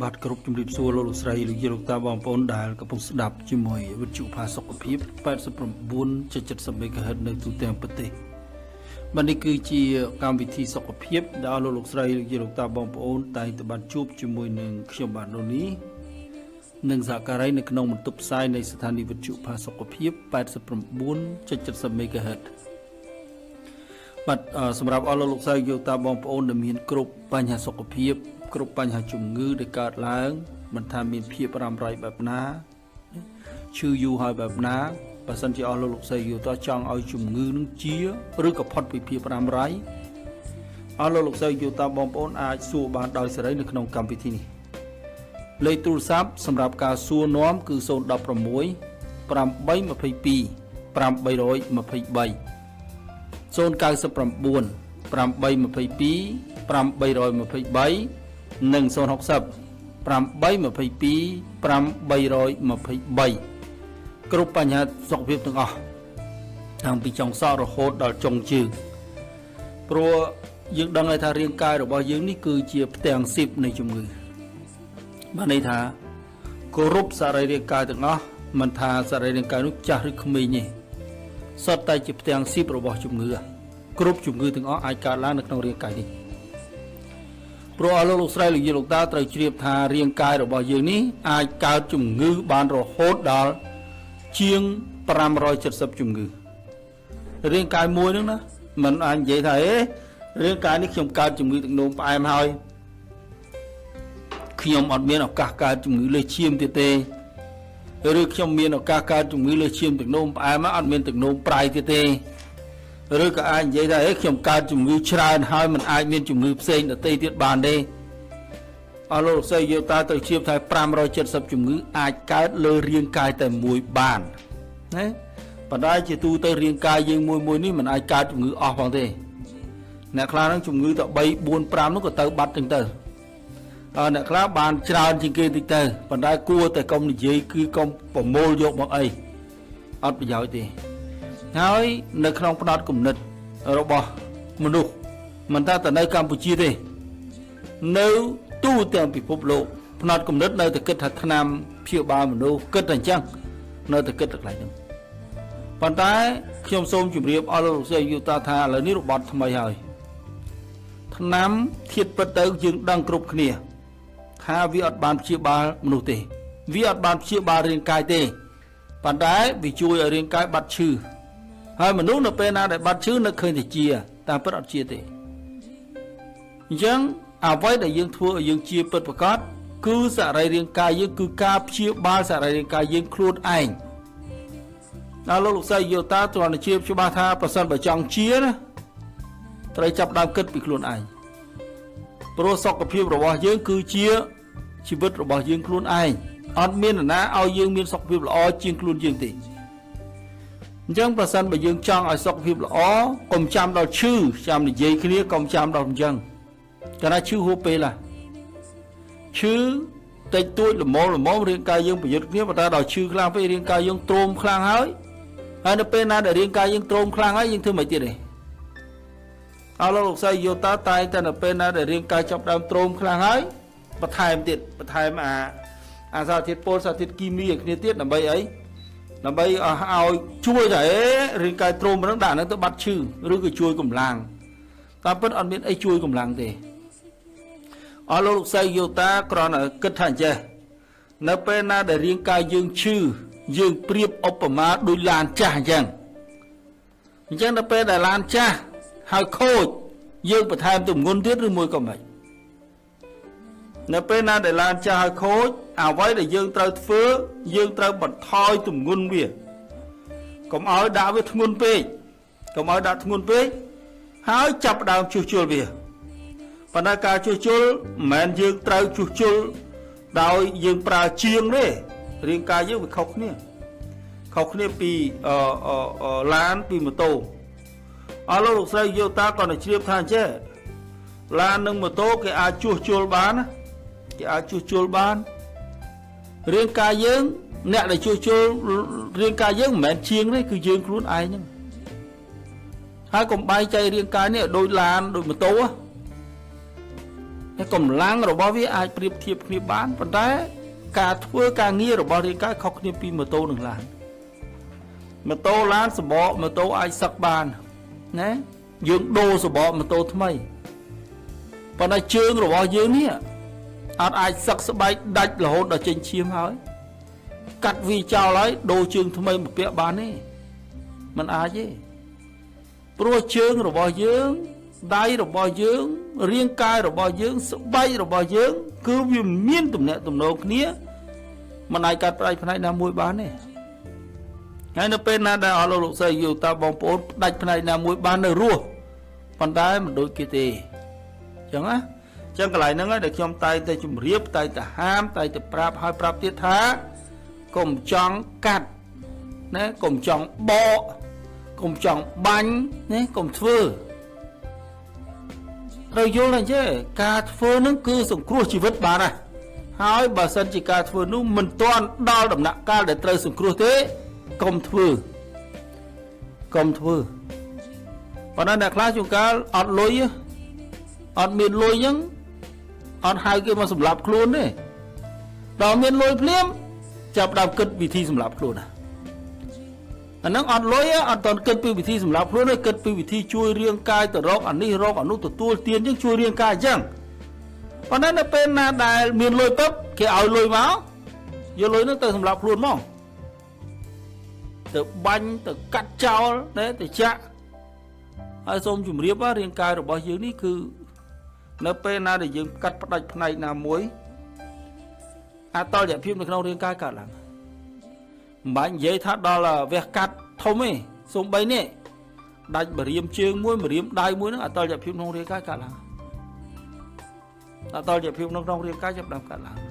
បាទគ្រប់ជំរាបសួរលោកលោកស្រីលោកយាយលោកតាបងប្អូនដែលកំពុងស្ដាប់ជាមួយវិទ្យុផាសុខភាព 89.70 MHz នៅទូទាំងប្រទេសបាទនេះគឺជាកម្មវិធីសុខភាពដែលលោកលោកស្រីលោកយាយលោកតាបងប្អូនតែងតែបានជួបជាមួយនឹងខ្ញុំបាទនូនីនិងសហការីនៅក្នុងបន្ទប់ផ្សាយនៃស្ថានីយ៍វិទ្យុផាសុខភាព 89.70 MHz បាទសម្រាប់អស់លោកលោកស្រីលោកតាបងប្អូនដែលមានគ្រប់បញ្ហាសុខភាពគ្រប់បញ្ហាជំងឺដែលកើតឡើងមិនថាមានភាពរ៉ាំរ៉ៃបែបណាឈឺយូរហើយបែបណាបើសិនជាអស់លោកលោកស្រីយោតចង់ឲ្យជំងឺនឹងជាឬក៏ផុតពីភាពរ៉ាំរ៉ៃអស់លោកលោកស្រីយោតាបងប្អូនអាចសួរបានដោយសេរីនៅក្នុងកម្មវិធីនេះលេខទូរស័ព្ទសម្រាប់ការសួរនាំគឺ016 822 823 099 822 823និង060 822 823គ្រប់បញ្ហាសុខភាពទាំងអស់តាំងពីចុងសក់រហូតដល់ចុងជើងព្រោះយើងដឹងហើយថារាងកាយរបស់យើងនេះគឺជាផ្ទាំងស៊ីបនៃជំងឺបានន័យថាគ្រប់សរីរាង្គកាយទាំងអស់មិនថាសរីរាង្គកាយនោះចាស់ឬក្មេងទេសុទ្ធតែជាផ្ទាំងស៊ីបរបស់ជំងឺគ្រប់ជំងឺទាំងអស់អាចកើតឡើងនៅក្នុងរាងកាយនេះព្រោះអស់លោកលោកស្រីលោកយាយលោកតាត្រូវជ្រាបថារាងកាយរបស់យើងនេះអាចកើតជំងឺបានរហូតដល់ជាង570ជំងឺរាងកាយមួយហ្នឹងណាมันអាចនិយាយថាអេរាងកាយនេះខ្ញុំកើតជំងឺទឹកនោមផ្អែមហើយខ្ញុំអត់មានឱកាសកើតជំងឺលើសឈាមទៀតទេឬខ្ញុំមានឱកាសកើតជំងឺលើសឈាមទឹកនោមផ្អែមអត់មានទឹកនោមប្រៃទៀតទេឬក៏អាចនិយាយថាអេខ្ញុំកើតជំងឺច្រើនហើយมันអាចមានជំងឺផ្សេងដទៃទៀតបានទេអស់លោកលោកស្រីយកតាទៅជ្រាបថា570ជំងឺអាចកើតលើរាងកាយតែមួយបានណាប៉ុន្តែជាទូទៅរាងកាយយើងមួយមួយនេះมันអាចកើតជំងឺអស់ផងទេអ្នកខ្លះហ្នឹងជំងឺតែ3 4 5នោះក៏ទៅបាត់ទាំងទៅអើអ្នកខ្លះបានច្រើនជាងគេតិចទៅប៉ុន្តែគួរតែកុំនិយាយគឺកុំប្រមូលយកមកអីអត់ប្រយោជន៍ទេហើយនៅក្នុងផ្នត់គំនិតរបស់មនុស្សមិនថាតែនៅកម្ពុជាទេនៅទូទាំងពិភពលោកផ្នត់គំនិតនៅតែគិតថាថ្នាំព្យាបាលមនុស្សគិតតែអញ្ចឹងនៅតែគិតតែកន្លែងហ្នឹងប៉ុន្តែខ្ញុំសូមជម្រាបអស់លោកលោកស្រីយុតាថាឥឡូវនេះរបត់ថ្មីហើយថ្នាំធាតុពិតទៅយើងដឹងគ្រប់គ្នាថាវាអត់បានព្យាបាលមនុស្សទេវាអត់បានព្យាបាលរាងកាយទេប៉ុន្តែវាជួយឲ្យរាងកាយបាត់ឈឺហើយមនុស្សនៅពេលណាដែលបាត់ឈឺនៅឃើញតែជាតាមពិតអត់ជាទេអញ្ចឹងអ្វីដែលយើងធ្វើឲ្យយើងជាពិតប្រាកដគឺសរីរាង្គកាយយើងគឺការព្យាបាលសរីរាង្គកាយយើងខ្លួនឯងដល់លោកលោកស្រីយោតាត្រង់ជាច្បាស់ថាប្រសិនបើចង់ជាណាត្រូវចាប់ដើមគិតពីខ្លួនឯងព្រោះសុខភាពរបស់យើងគឺជាជីវិតរបស់យើងខ្លួនឯងអត់មាននរណាឲ្យយើងមានសុខភាពល្អជាងខ្លួនយើងទេអញ្ចឹងប្រសិនបើយើងចង់ឲ្យសុខភាពល្អកុំចាំដល់ឈឺចាំនិយាយគ្នាកុំចាំដល់អញ្ចឹងកាលណាឈឺហួសពេលឡាឈឺតិចតួចល្មមល្មមរាងកាយយើងប្រយុទ្ធគ្នាប៉ុន្តែដល់ឈឺខ្លាំងពេករាងកាយយើងទ្រោមខ្លាំងហើយហើយនៅពេលណាដែលរាងកាយយើងទ្រោមខ្លាំងហើយយើងធ្វើមិនទៀតទេអើលោកលោកស្រីយោតាតែតែនៅពេលណាដែលរាងកាយចាប់ដើមទ្រោមខ្លាំងហើយបន្ថែមទៀតបន្ថែមអាសារធាតុពុលសារធាតុគីមីឲ្យគ្នាទៀតដើម្បីអីដើម្បីឲ្យជួយថាអេរាងកាយទ្រោមហ្នឹងដាក់ហ្នឹងទៅបាត់ឈឺឬក៏ជួយកម្លាំងតាមពិតអត់មានអីជួយកម្លាំងទេអស់លោកលោកស្រីយោតាគ្រាន់តែគិតថាអញ្ចេះនៅពេលណាដែលរាងកាយយើងឈឺយើងប្រៀបឧបមាដូចឡានចាស់អញ្ចឹងអញ្ចឹងនៅពេលដែលឡានចាស់ហើយខូចយើងបន្ថែមទម្ងន់ទៀតឬមួយក៏មិននៅពេលណាដែលឡានចាស់ហើយខូចអ្វីដែលយើងត្រូវធ្វើយើងត្រូវបន្ថយទម្ងន់វាកុំឲ្យដាក់វាធ្ងន់ពេកកុំឲ្យដាក់ធ្ងន់ពេកហើយចាប់ដើមជួសជុលវាប៉ុន្តែការជួសជុលមិនមែនយើងត្រូវជួសជុលដោយយើងប្រើជាងទេរាងកាយយើងវាខុសគ្នាខុសគ្នាពីឡានពីម៉ូតូអស់លោកលោកស្រីយោតាក៏នៅជ្រាបថាអញ្ចេះឡាននិងម៉ូតូគេអាចជួសជុលបានណាគេអាចជួសជុលបានរាងកាយយើងអ្នកដែលជួសជុលរាងកាយយើងមិនមែនជាងទេគឺយើងខ្លួនឯងហ្នឹងហើយកុំបែងចែករាងកាយនេះដូចឡានដូចម៉ូតូ កម្លាំងរបស់វាអាចប្រៀបធៀបគ្នាបានប៉ុន្តែការធ្វើការងាររបស់រាងកាយខុសគ្នាពីម៉ូតូនិងឡានម៉ូតូឡានសបកម៉ូតូអាចសឹកបានណាយើងដូរសបកម៉ូតូថ្មីប៉ុន្តែជើងរបស់យើងនេះអត់អាចសឹកស្បែកដាច់រហូតដល់ចេញឈាមហើយកាត់វាចោលហើយដូរជើងថ្មីមកពាក់បានទេมันអាចទេព្រោះជើងរបស់យើងដៃរបស់យើងរាងកាយរបស់យើងស្បែករបស់យើងគឺវាមានទំនាក់ទំនងគ្នាមិនអាចកាត់ផ្ដាច់ផ្នែកណាមួយបានទេហើយនៅពេលណាដែលអស់លោកលោកស្រីយល់តើបងប្អូនផ្ដាច់ផ្នែកណាមួយបាននៅរស់ប៉ុន្តែមិនដូចគេទេអញ្ចឹងណាអញ្ចឹងកន្លែងហ្នឹងដែលខ្ញុំតែងតែជម្រាបតែងតែហាមតែងតែប្រាប់ហើយប្រាប់ទៀតថាកុំចង់កាត់ណាកុំចង់បកកុំចង់បាញ់ណាកុំធ្វើត្រូវយល់ណាចេះការធ្វើនឹងគឺសង្គ្រោះជីវិតបានណាហើយបើសិនជាការធ្វើនោះមិនទាន់ដល់ដំណាក់កាលដែលត្រូវសង្គ្រោះទេកុំធ្វើកុំធ្វើប៉ុន្តែអ្នកខ្លះជួនកាលអត់លុយអត់មានលុយហ្នឹងអត់ហៅគេមកសម្លាប់ខ្លួនទេដល់មានលុយភ្លាមចាប់ដើមគិតវិធីសម្លាប់ខ្លួនណាអាហ្នឹងអត់លុយអត់តន់គិតពីវិធីសម្លាប់ខ្លួនទេគិតពីវិធីជួយរាងកាយទៅរកអានេះរកអានោះទទួលទានចឹងជួយរាងកាយអញ្ចឹងប៉ុន្តែនៅពេលណាដែលមានលុយពឹបគេឲ្យលុយមកយកលុយហ្នឹងទៅសម្លាប់ខ្លួនមកទៅបាញ់ទៅកាត់ចោលណាទៅចាក់ហើយសូមជម្រាបរាងកាយរបស់យើងនេះគឺនៅពេលណាដែលយើងកាត់ផ្ដាច់ផ្នែកណាមួយអតុល្យភាពនៅក្នុងរាងកាយកើតឡើងមិនបាច់និយាយថាដល់វះកាត់ធំទេសូម្បីនេះដាច់ម្រាមជើងមួយម្រាមដៃមួយហ្នឹងអតុល្យភាពក្នុងរាងកាយកើតឡើងអតុល្យភាពក្នុងរាងកាយចាប់ដើមកើតឡើងអ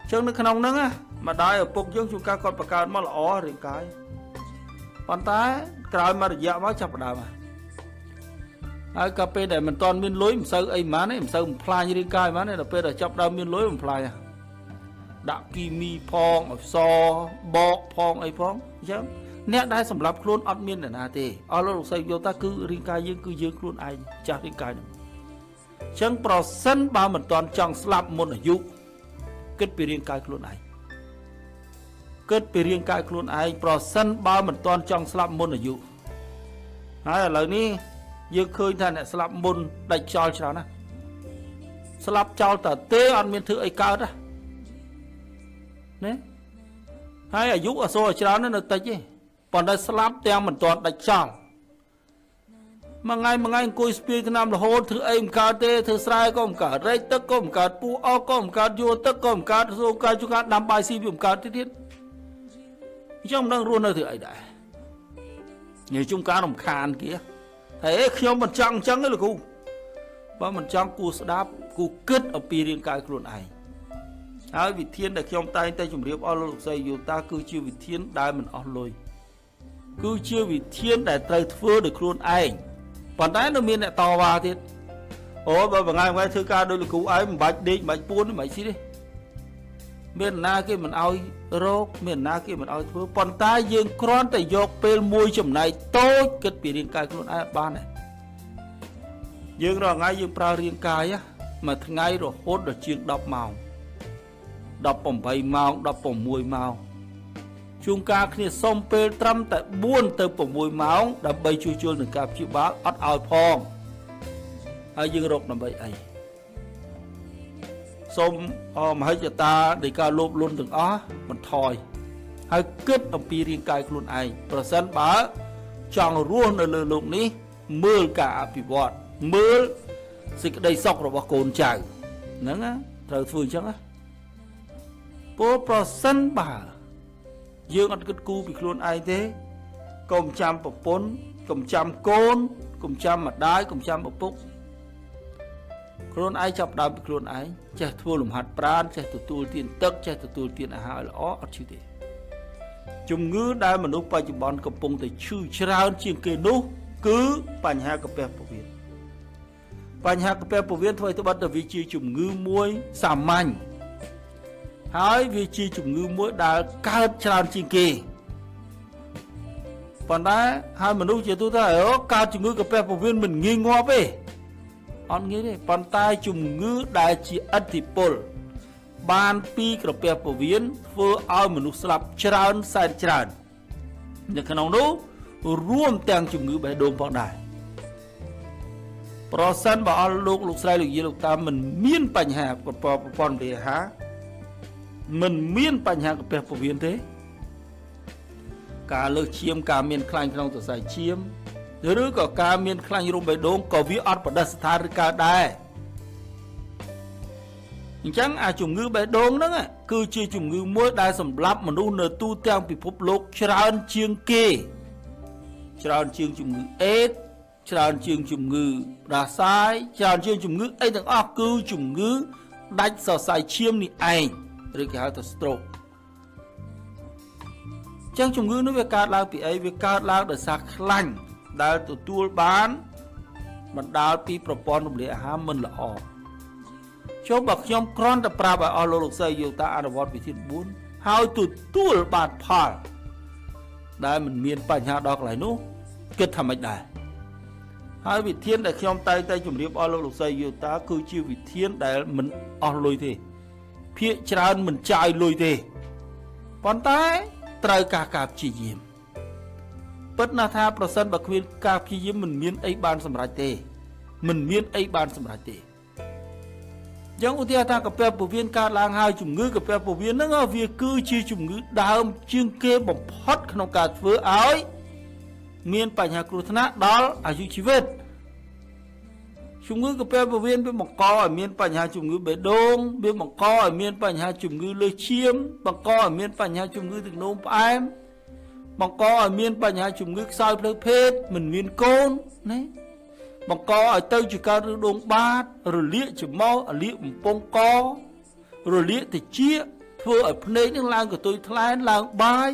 ញ្ចឹងនៅក្នុងហ្នឹងម្ដាយឪពុកយើងជួនកាលគាត់បង្កើតមកល្អរាងកាយប៉ុន្តែក្រោយមករយៈមកចាប់ដើមហើយក៏ពេលដែលមិនទាន់មានលុយមិនសូវអីហ្មងទេមិនសូវបំផ្លាញរាងកាយហ្មងទេដល់ពេលដែលចាប់ដើមមានលុយបំផ្លាញដាក់គីមីផងអសបកផងអីផងអញ្ចឹងអ្នកដែលសម្រាប់ខ្លួនអត់មានអ្នកណាទេអស់លោកលោកស្រីយល់ថាគឺរាងកាយយើងគឺយើងខ្លួនឯងចាស់រាងកាយហ្នឹងអញ្ចឹងប្រសិនបើមិនទាន់ចង់ស្លាប់មុនអាយុគិតពីរាងកាយខ្លួនឯងគិតពីរាងកាយខ្លួនឯងប្រសិនបើមិនទាន់ចង់ស្លាប់មុនអាយុហើយឥឡូវនេះយើងឃើញថាអ្នកស្លាប់មុនដាច់ចោលច្រើនណាស់ស្លាប់ចោលតើទេអត់មានធ្វើអីកើតណាហើយអាយុអសូរច្រើននៅតិចទេប៉ុន្តែស្លាប់ទាំងមិនទាន់ដាច់ចោលមួយថ្ងៃមួយថ្ងៃអង្គុយស្ពាយឆ្នាំរហូតធ្វើអីមិនកើតទេធ្វើស្រែក៏មិនកើតរែកទឹកក៏មិនកើតពូអក៏មិនកើតយួរទឹកក៏មិនកើតសូកាជួនកាលដាំបាយស៊ីវាមិនកើតទៀតអញ្ចឹងមិនដឹងរស់នៅធ្វើអីដែរនិយាយជុំការរំខានគេហើយខ្ញុំមិនចង់អញ្ចឹងទេលោកគ្រូបើមិនចង់គួរស្ដាប់គួរគិតអំពីរាងកាយខ្លួនឯងហើយវិធានដែលខ្ញុំតែងតែជម្រាបអស់លោកលោកស្រីយោតាគឺជាវិធានដែលមិនអស់លុយគឺជាវិធានដែលត្រូវធ្វើដោយខ្លួនឯងប៉ុន្តែនៅមានអ្នកតវ៉ាទៀតអូបើមួយថ្ងៃមួយថ្ងៃធ្វើការដោយលោកគ្រូឯងមិនបាច់ដេកមិនបាច់ពួនមិនបាច់ស៊ីទេមានណាគេមិនឲ្យរោគមានណាគេមិនឲ្យធ្វើប៉ុន្តែយើងគ្រាន់តែយកពេលមួយចំណែកតូចគិតពីរាងកាយខ្លួនឯងបានដែរយើងរាល់ថ្ងៃយើងប្រើរាងកាយមួយថ្ងៃរហូតដល់ជាង10ម៉ោង18ម៉ោង16ម៉ោងជួនកាលគ្នាសុំពេលត្រឹមតែ4ទៅ6ម៉ោងដើម្បីជួសជុលនឹងការព្យាបាលអត់ឲ្យផងហើយយើងរកដើម្បីអីសូមមហិច្ឆតានៃការលោភលន់ទាំងអស់បន្ថយហើយគិតអំពីរាងកាយខ្លួនឯងប្រសិនបើចង់រស់នៅលើលោកនេះមើលការអភិវឌ្ឍមើលសេចក្តីសុខរបស់កូនចៅហ្នឹងណាត្រូវធ្វើអញ្ចឹងណាព្រោះប្រសិនបើយើងអត់គិតគូរពីខ្លួនឯងទេកុំចាំប្រពន្ធកុំចាំកូនកុំចាំម្ដាយកុំចាំឪពុកខ្លួនឯងចាប់ដើមពីខ្លួនឯងចេះធ្វើលំហាត់ប្រាណចេះទទួលទានទឹកចេះទទួលទានអាហារល្អអត់ឈឺទេជំងឺដែលមនុស្សបច្ចុប្បន្នកំពុងតែឈឺច្រើនជាងគេនោះគឺបញ្ហាកាពះពោះវៀនបញ្ហាកាពះពោះវៀនធ្វើឲ្យត្បិតតែវាជាជំងឺមួយសាមញ្ញហើយវាជាជំងឺមួយដែលកើតច្រើនជាងគេប៉ុន្តែហើយមនុស្សជាទូទៅអូកើតជំងឺកាពះពោះវៀនមិនងាយងាប់ទេ អត់ងាយទេប៉ុន្តែជំងឺដែលជាឥទ្ធិពលបានពីក្រពះពោះវៀនធ្វើឲ្យមនុស្សស្លាប់ច្រើនសែនច្រើននៅក្នុងនោះរួមទាំងជំងឺបេះដូងផងដែរប្រសិនបើអស់លោកលោកស្រីលោកយាយលោកតាមិនមានបញ្ហាប្រព័ន្ធរំលាយអាហារមិនមានបញ្ហាក្រពះពោះវៀនទេការលើសឈាមការមានខ្លាញ់ក្នុងសរសៃឈាមឬក៏ការមានខ្លាញ់រុំបេះដូងក៏វាអត់ប្រតិស្ថានឬកើតដែរអញ្ចឹងអាជំងឺបេះដូងហ្នឹងគឺជាជំងឺមួយដែលសម្លាប់មនុស្សនៅទូទាំងពិភពលោកច្រើនជាងគេច្រើនជាងជំងឺអេដច្រើនជាងជំងឺផ្ដាសាយច្រើនជាងជំងឺអីទាំងអស់គឺជំងឺដាច់សរសៃឈាមនេះឯងឬគេហៅថា stroke ចឹងជំងឺនោះវាកើតឡើងពីអីវាកើតឡើងដោយសារខ្លាញ់ដែលទទួលបានបណ្ដាលពីប្រព័ន្ធរំលាយអាហារមិនល្អចុះបើខ្ញុំគ្រាន់តែប្រាប់ឲ្យអស់លោកលោកស្រីយកតាអនុវត្តវិធី4ហើយទទួលបានផលដែលមិនមានបញ្ហាដល់កន្លែងនោះគិតថាម៉េចដែរហើយវិធានដែលខ្ញុំតែងតែជម្រាបអស់លោកលោកស្រីយកតាគឺជាវិធានដែលមិនអស់លុយទេភាគច្រើនមិនចាយលុយទេប៉ុន្តែត្រូវការការព្យាយាមពិតណាស់ថាប្រសិនបើគ្មានការព្យាយាមមិនមានអីបានសម្រេចទេមិនមានអីបានសម្រេចទេយ៉ាងឧទាហរណ៍ថាកាពះពោះវៀនកើតឡើងហើយជំងឺកាពះពោះវៀនហ្នឹងវាគឺជាជំងឺដើមជាងគេបំផុតក្នុងការធ្វើឲ្យមានបញ្ហាគ្រោះថ្នាក់ដល់អាយុជីវិតជំងឺកាពះពោះវៀនវាបង្កឲ្យមានបញ្ហាជំងឺបេះដូងវាបង្កឲ្យមានបញ្ហាជំងឺលើសឈាមបង្កឲ្យមានបញ្ហាជំងឺទឹកនោមផ្អែមបង្កឲ្យមានបញ្ហាជំងឺខ្សោយផ្លូវភេទមិនមានកូនណាបង្កឲ្យទៅជាកើតឬដងបាតរលាកច្រមុះរលាកបំពង់ករលាកត្រចៀកធ្វើឲ្យភ្នែកនឹងឡើងកន្ទុយថ្លែនឡើងបាយ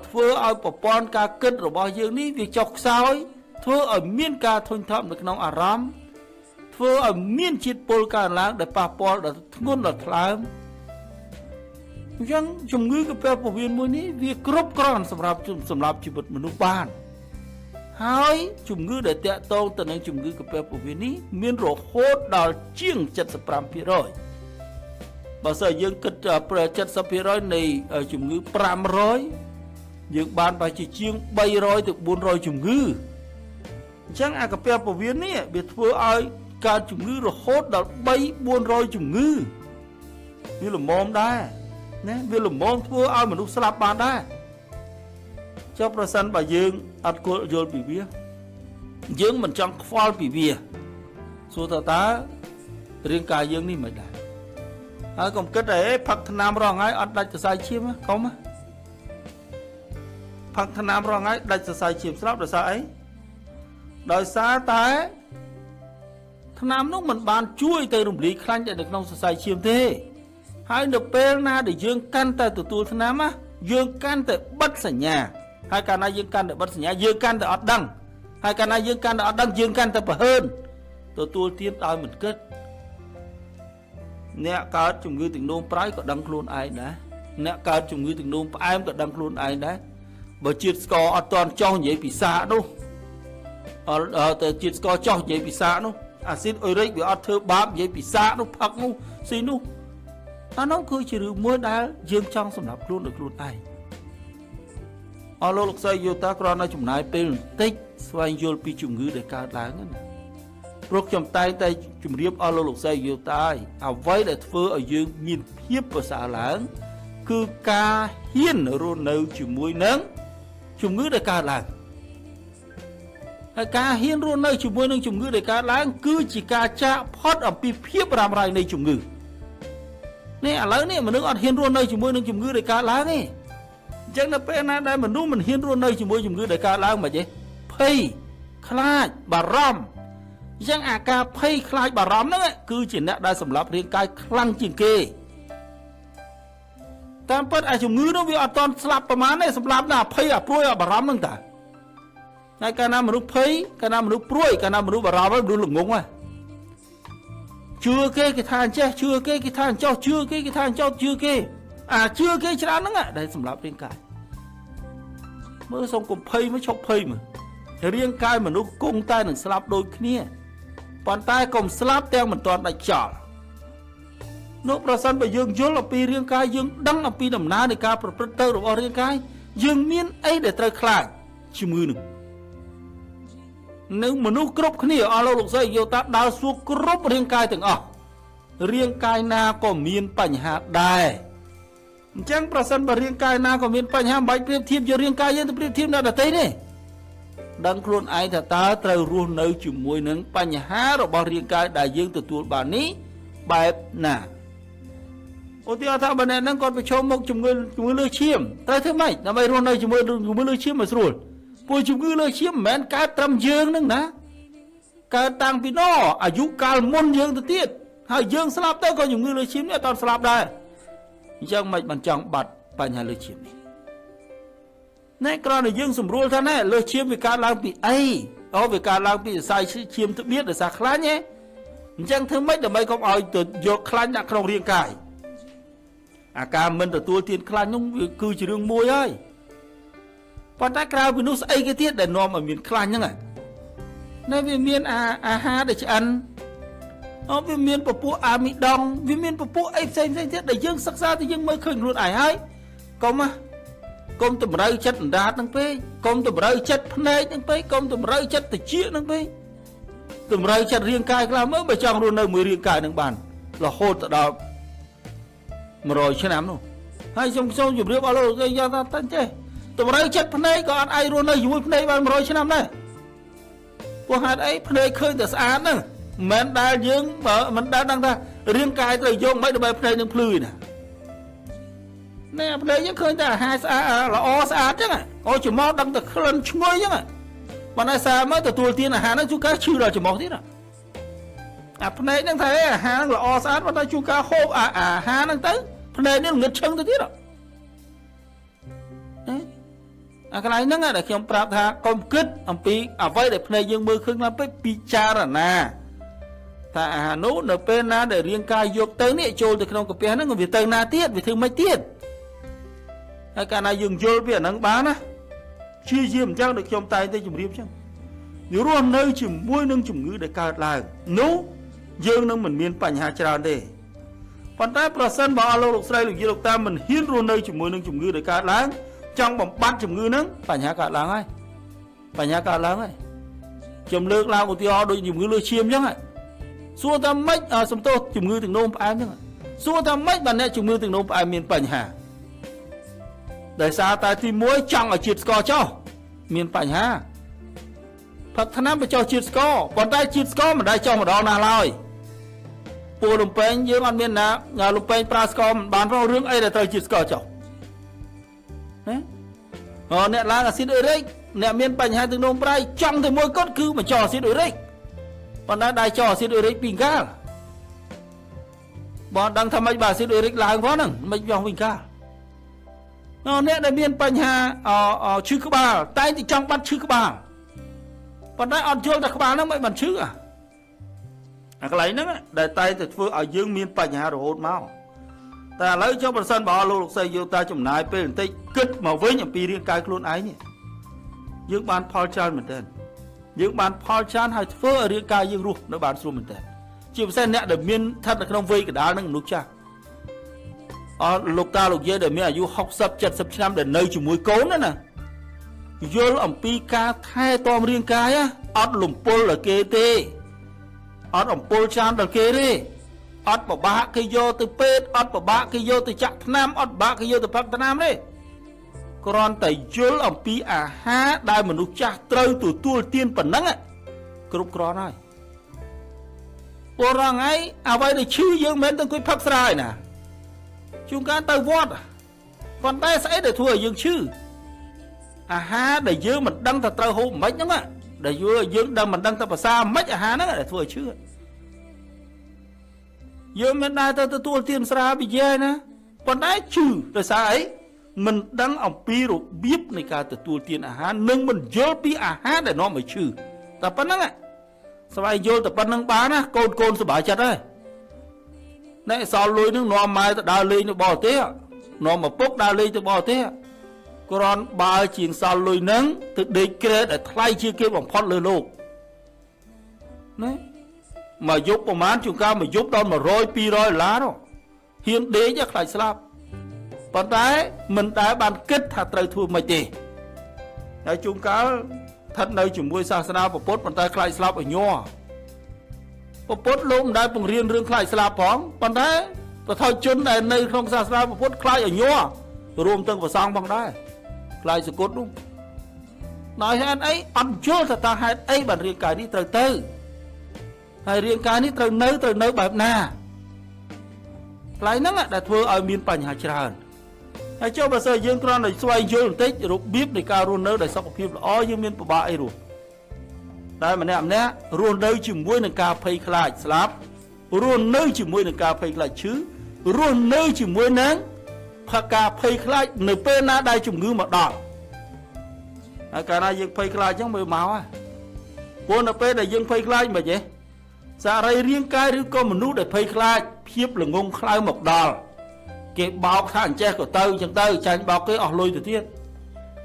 ធ្វើឲ្យប្រព័ន្ធការគិតរបស់យើងនេះវាចុះខ្សោយធ្វើឲ្យមានការធុញថប់នៅក្នុងអារម្មណ៍ធ្វើឲ្យមានជាតិពុលកើនឡើងដែលប៉ះពាល់ដល់ធ្ងន់ដល់ថ្លើមអញ្ចឹងជំងឺកាពះពោះវៀនមួយនេះវាគ្រប់គ្រាន់សម្រាប់ជីវិតមនុស្សបានហើយជំងឺដែលតាក់ទងទៅនឹងជំងឺកាពះពោះវៀននេះមានរហូតដល់ជាង 75% បើសិនយើងគិត 70% នៃជំងឺ500យើងបានប្រហែលជាជាង300ទៅ400ជំងឺអញ្ចឹងអាកាពះពោះវៀននេះវាធ្វើឲ្យកើតជំងឺរហូតដល់3 400ជំងឺវាល្មមដែរណាវាល្មមធ្វើឲ្យមនុស្សស្លាប់បានដែរចុះប្រសិនបើយើងអត់គល់យល់ពីវាយើងមិនចង់ខ្វល់ពីវាសួរតើតើរាងកាយយើងនេះមិនដែរហើយកុំគិតថាផឹកថ្នាំរាល់ថ្ងៃអត់ដាច់សរសៃឈាមកុំផឹកថ្នាំរាល់ថ្ងៃដាច់សរសៃឈាមស្លាប់ដោយសារអីដោយសារតែថ្នាំនោះមិនបានជួយទៅរំលាយខ្លាញ់នៅក្នុងសរសៃឈាមទេហើយនៅពេលណាដែលយើងកាន់តែទទួលថ្នាំណាយើងកាន់តែបិទសញ្ញាហើយកាលណាយើងកាន់តែបិទសញ្ញាយើងកាន់តែអត់ដឹងហើយកាលណាយើងកាន់តែអត់ដឹងយើងកាន់តែប្រហើនទទួលទានដោយមិនគិតអ្នកកើតជំងឺទឹកនោមប្រៃក៏ដឹងខ្លួនឯងដែរអ្នកកើតជំងឺទឹកនោមផ្អែមក៏ដឹងខ្លួនឯងដែរបើជាតិស្ករអត់ទាន់ចោះនិយាយពិសានោះអត់ទៅជាតិស្ករចោះនិយាយពិសានោះអាស៊ីតអ៊ុយរិកវាអត់ធ្វើបាបនិយាយពិសានោះផឹកនោះស៊ីនោះអានោះគឺជារឿងមួយដែលយើងចង់សម្រាប់ខ្លួនដោយខ្លួនឯងអស់លោកលោកស្រីយោតាគ្រាន់តែចំណាយពេលបន្តិចស្វែងយល់ពីជំងឺដែលកើតឡើងណាព្រោះខ្ញុំតែងតែជម្រាបអស់លោកលោកស្រីយោតាអ្វីដែលធ្វើឲ្យយើងមានភាពប្រសើរឡើងគឺការហ៊ានរស់នៅជាមួយនឹងជំងឺដែលកើតឡើងហើយការហ៊ានរស់នៅជាមួយនឹងជំងឺដែលកើតឡើងគឺជាការចាកផុតអំពីភាពរ៉ាំរ៉ៃនៃជំងឺនេះឥឡូវនេះមនុស្សអត់ហ៊ានរស់នៅជាមួយនឹងជំងឺដែលកើតឡើងទេអញ្ចឹងនៅពេលណាដែលមនុស្សមិនហ៊ានរស់នៅជាមួយជំងឺដែលកើតឡើងមិនទេភ័យខ្លាចបារម្ភអញ្ចឹងអាការភ័យខ្លាចបារម្ភហ្នឹងគឺជាអ្នកដែលសម្លាប់រាងកាយខ្លាំងជាងគេតាមពិតអាជំងឺនោះវាអត់តន់ស្លាប់ប្រហែលទេសម្លាប់តែអាភ័យអាព្រួយអាបារម្ភហ្នឹងតាហើយកាលណាមនុស្សភ័យកាលណាមនុស្សព្រួយកាលណាមនុស្សបារម្ភហើយមនុស្សល្ងងហ៎ជឿគេគេថាអញ្ចេះជឿគេគេថាអញ្ចោះជឿគេគេថាអញ្ចោះជឿគេអាជឿគេច្រើនហ្នឹងដែលសម្លាប់រាងកាយមើលសូមកុំភ័យមើលឈប់ភ័យមើលរាងកាយមនុស្សគង់តែនឹងស្លាប់ដូចគ្នា ប៉ុន្តែកុំស្លាប់ទាំងមិនទាន់ដាច់ខ្យល់នោះប្រសិនបើយើងយល់អំពីរាងកាយយើងដឹងអំពីដំណើរនៃការប្រព្រឹត្តទៅរបស់រាងកាយយើងមានអីដែលត្រូវខ្លាចជំងឺនឹងនៅមនុស្សគ្រប់គ្នាអស់លោកលោកស្រីយកតាដើរសួរគ្រប់រាងកាយទាំងអស់រាងកាយណាក៏មានបញ្ហាដែរអញ្ចឹងប្រសិនបើរាងកាយណាក៏មានបញ្ហាមិនបាច់ប្រៀបធៀបយករាងកាយយើងទៅប្រៀបធៀបអ្នកដទៃទេដឹងខ្លួនឯងថាតើត្រូវរស់នៅជាមួយនឹងបញ្ហារបស់រាងកាយដែលយើងទទួលបាននេះបែបណាឧទាហរណ៍ថាបើអ្នកហ្នឹងគាត់ប្រឈមមុខជំងឺលើសឈាមត្រូវធ្វើម៉េចដើម្បីរស់នៅជាមួយជំងឺលើសឈាមឲ្យស្រួលព្រោះជំងឺលើសឈាមមិនមែនកើតត្រឹមយើងហ្នឹងណាកើតតាំងពីណអាយុកាលមុនយើងទៅទៀតហើយយើងស្លាប់ទៅក៏ជំងឺលើសឈាមនេះអត់ទាន់ស្លាប់ដែរអញ្ចឹងមិនបានចង់បាត់បញ្ហាលើសឈាមនេះណែគ្រាន់តែយើងសម្រួលថាណែលើសឈាមវាកើតឡើងពីអីអូវាកើតឡើងពីសរសៃឈាមត្បៀតដោយសារខ្លាញ់ហ៎អញ្ចឹងធ្វើម៉េចដើម្បីកុំឲ្យទៅយកខ្លាញ់ដាក់ក្នុងរាងកាយអាការមិនទទួលទានខ្លាញ់នោះវាគឺជារឿងមួយហើយប៉ុន្តែក្រៅពីនោះស្អីគេទៀតដែលនាំឲ្យមានខ្លាញ់ហ្នឹងណែវាមានអាហារដែលឆ្អិនអូវាមានពពួកអាមីដង់វាមានពពួកអីផ្សេងផ្សេងទៀតដែលយើងសិក្សាទៅយើងមើលឃើញខ្លួនឯងហើយកុំណាកុំតម្រូវចិត្តអណ្ដាតហ្នឹងពេកកុំតម្រូវចិត្តភ្នែកហ្នឹងពេកកុំតម្រូវចិត្តត្រចៀកហ្នឹងពេកតម្រូវចិត្តរាងកាយខ្លះមើលបើចង់រស់នៅមួយរាងកាយហ្នឹងបានរហូតទៅដល់100ឆ្នាំនោះហើយខ្ញុំសូមជម្រាបអស់លោកគេយកថាតែចេះតម្រូវចិត្តភ្នែកក៏អត់អាចរស់នៅជាមួយភ្នែកបាន100ឆ្នាំដែរព្រោះហេតុអីភ្នែកឃើញតែស្អាតហ្នឹងមិនមែនដែលយើងបើមិនដែលដឹងថារាងកាយត្រូវយកមិនដើម្បីភ្នែកនឹងភ្លឺណាណែភ្នែកយើងឃើញតែអាហារស្អាតល្អស្អាតចឹងអូច្រមុះដឹងតែក្លិនឈ្ងុយចឹងប៉ុន្តែសារមកទទួលទានអាហារហ្នឹងជួនកាលឈឺដល់ច្រមុះទៀតអាភ្នែកហ្នឹងថាអាហារហ្នឹងល្អស្អាតប៉ុន្តែជួនកាលហូបអាហារហ្នឹងទៅភ្នែកនេះងឹតឈឹងទៅទៀតណាអាកន្លែងហ្នឹងដែលខ្ញុំប្រាប់ថាកុំគិតអំពីអ្វីដែលភ្នែកយើងមើលឃើញឡើងពេកពិចារណាថាអាហារនោះនៅពេលណាដែលរាងកាយយកទៅនេះចូលទៅក្នុងកាពះហ្នឹងវាទៅណាទៀតវាធ្វើម៉េចទៀតហើយកាលណាយើងយល់ពីអាហ្នឹងបានណាជាយាមអញ្ចឹងដូចខ្ញុំតែងតែជម្រាបអញ្ចឹងរស់នៅជាមួយនឹងជំងឺដែលកើតឡើងនោះយើងនឹងមិនមានបញ្ហាច្រើនទេប៉ុន្តែប្រសិនបើអស់លោកលោកស្រីលោកយាយលោកតាមិនហ៊ានរស់នៅជាមួយនឹងជំងឺដែលកើតឡើងចង់បំបត្តិជំងឺហ្នឹងបញ្ហាកើតឡើងហើយបញ្ហាកើតឡើងហើយខ្ញុំលើកឡើងឧទាហរណ៍ដូចជំងឺលើសឈាមអញ្ចឹងសួរថាម៉េចសំទោសជំងឺទឹកនោមផ្អែមអញ្ចឹងសួរថាម៉េចបើអ្នកជំងឺទឹកនោមផ្អែមមានបញ្ហាដោយសារតែទី1ចង់ឲ្យជាតិស្ករចុះមានបញ្ហាផឹកថ្នាំបញ្ចុះជាតិស្ករប៉ុន្តែជាតិស្ករមិនដែលចុះម្ដងណាឡើយពូលំពេងយើងអត់មានណាលំពេងប្រើស្ករមិនបានផងរឿងអីដែលត្រូវជាតិស្ករចុះណាអូអ្នកឡើងអាស៊ីតអ៊ុយរិកអ្នកមានបញ្ហាទឹកនោមប្រៃចង់តែមួយគត់គឺបញ្ចុះអាស៊ីតអ៊ុយរិកប៉ុន្តែដៃចុះអាស៊ីតអ៊ុយរិកពីកាលបងដឹងថាម៉េចបើអាស៊ីតអ៊ុយរិកឡើងផងហ្នឹងមិនចុះវិញកាលអ្នកដែលមានបញ្ហាឈឺក្បាលតែងតែចង់បាត់ឈឺក្បាលប៉ុន្តែអត់យល់ថាក្បាលហ្នឹងមិនបានឈឺអាកន្លែងហ្នឹងដែលតែងតែធ្វើឲ្យយើងមានបញ្ហារហូតមកតែឥឡូវចុះប្រសិនបើលោកលោកស្រីយកតាចំណាយពេលបន្តិចគិតមកវិញអំពីរាងកាយខ្លួនឯងនេះយើងបានផលច្រើនមែនទែនយើងបានផលច្រើនហើយធ្វើឲ្យរាងកាយយើងរស់នៅបានស្រួលមែនទែនជាពិសេសអ្នកដែលមានស្ថិតនៅក្នុងវ័យកណ្ដាលនឹងមនុស្សចាស់អស់លោកតាលោកយាយដែលមានអាយុ60 70ឆ្នាំដែលនៅជាមួយកូនណាយល់អំពីការថែទាំរាងកាយអត់លំពុលដល់គេទេអត់អំពុលច្រើនដល់គេទេអត់ពិបាកគេយកទៅពេទ្យអត់ពិបាកគេយកទៅចាក់ថ្នាំអត់ពិបាកគេយកទៅផឹកថ្នាំទេគ្រាន់តែយល់អំពីអាហារដែលមនុស្សចាស់ត្រូវទទួលទានប៉ុណ្ណឹងគ្រប់គ្រាន់ហើយពលរងថ្ងៃអ្វីដែលឈឺយើងមិនមែនទៅអង្គុយផឹកស្រាយណាជួនកាលទៅវត្តប៉ុន្តែស្អីដែលធ្វើឲ្យយើងឈឺអាហារដែលយើងមិនដឹងថាត្រូវហូបមិនហ្នឹងដែលយើងដឹងមិនដឹងថាភាសាមិនអាហារហ្នឹងដែលធ្វើឲ្យឈឺយើងមិនដែលទៅទទួលទានស្រាប៊ីយ៉ែណាប៉ុន្តែឈឺដោយសារអីមិនដឹងអំពីរបៀបនៃការទទួលទានអាហារនិងមិនយល់ពីអាហារដែលនាំឲ្យឈឺតែប៉ុណ្្នឹងស្វែងយល់តែប៉ុណ្្នឹងបានណាកូនកូនសប្បាយចិត្តហើយណែសល់លុយនឹងនាំម៉ែទៅដើរលេងនៅបរទេសនាំឪពុកដើរលេងទៅបរទេសគ្រាន់បើជាងសល់លុយនឹងទៅដេកក្រេតឲ្យថ្លៃជាងគេបំផុតលើលោកណា មកយប់ប្រហែលជួនកាលមកយប់ដល់100 200ដុល្លារនោះហ៊ានដេកខ្លាចស្លាប់ប៉ុន្តែមិនដែលបានគិតថាត្រូវធ្វើម៉េចទេហើយជួនកាលស្ថិតនៅជាមួយសាសនាពុទ្ធប៉ុន្តែខ្លាចស្លាប់ឲ្យញ័រពុទ្ធលោកមិនដែលបង្រៀនរឿងខ្លាចស្លាប់ផងប៉ុន្តែប្រថុយជនដែលនៅក្នុងសាសនាពុទ្ធខ្លាចឲ្យញ័ររួមទាំងព្រះសង្ឃផងដែរខ្លាចសគុតនោះដោយហេតុអីអត់យល់ថាតើហេតុអីបានរាងកាយនេះត្រូវទៅហើយរាងកាយនេះត្រូវនៅបែបណាកន្លែងហ្នឹងដែលធ្វើឲ្យមានបញ្ហាច្រើនហើយចុះបើសិនយើងគ្រាន់តែស្វែងយល់បន្តិចរបៀបនៃការរស់នៅដោយសុខភាពល្អយើងមានពិបាកអីរស់តែម្នាក់ម្នាក់រស់នៅជាមួយនឹងការភ័យខ្លាចស្លាប់រស់នៅជាមួយនឹងការភ័យខ្លាចឈឺរស់នៅជាមួយនឹងការភ័យខ្លាចនៅពេលណាដែលជំងឺមកដល់ហើយកាលណាយើងភ័យខ្លាចអញ្ចឹងមើលមកហ่ะព្រោះនៅពេលដែលយើងភ័យខ្លាចមិនទេសរីរាង្គកាយឬក៏មនុស្សដែលភ័យខ្លាចភាពល្ងងខ្លៅមកដល់គេបោកថាអញ្ចេះក៏ទៅអញ្ចឹងទៅចាញ់បោកគេអស់លុយទៅទៀត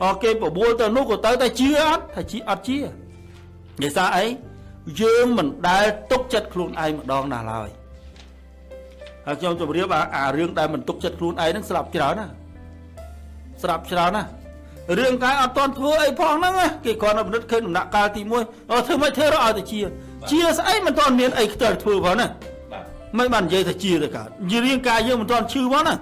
អស់គេបបួលទៅនោះក៏ទៅតែជឿអត់ថាជឿអត់ជឿនិយាយសារអីយើងមិនដែលទុកចិត្តខ្លួនឯងម្ដងណាឡើយហើយខ្ញុំជម្រាបអារឿងដែលមិនទុកចិត្តខ្លួនឯងហ្នឹងស្លាប់ច្រើនណាស្លាប់ច្រើនណារឿងកាយអត់ទាន់ធ្វើអីផងហ្នឹងគេគ្រាន់តែពិនិត្យឃើញដំណាក់កាលទី1អូធ្វើមិនធ្វើរកឲ្យតែជាជាស្អីមិនទាន់មានអីខ្ទិលធ្វើផងណាមិនបាននិយាយថាជាទៅកើតរាងកាយយើងមិនទាន់ឈឺផងណា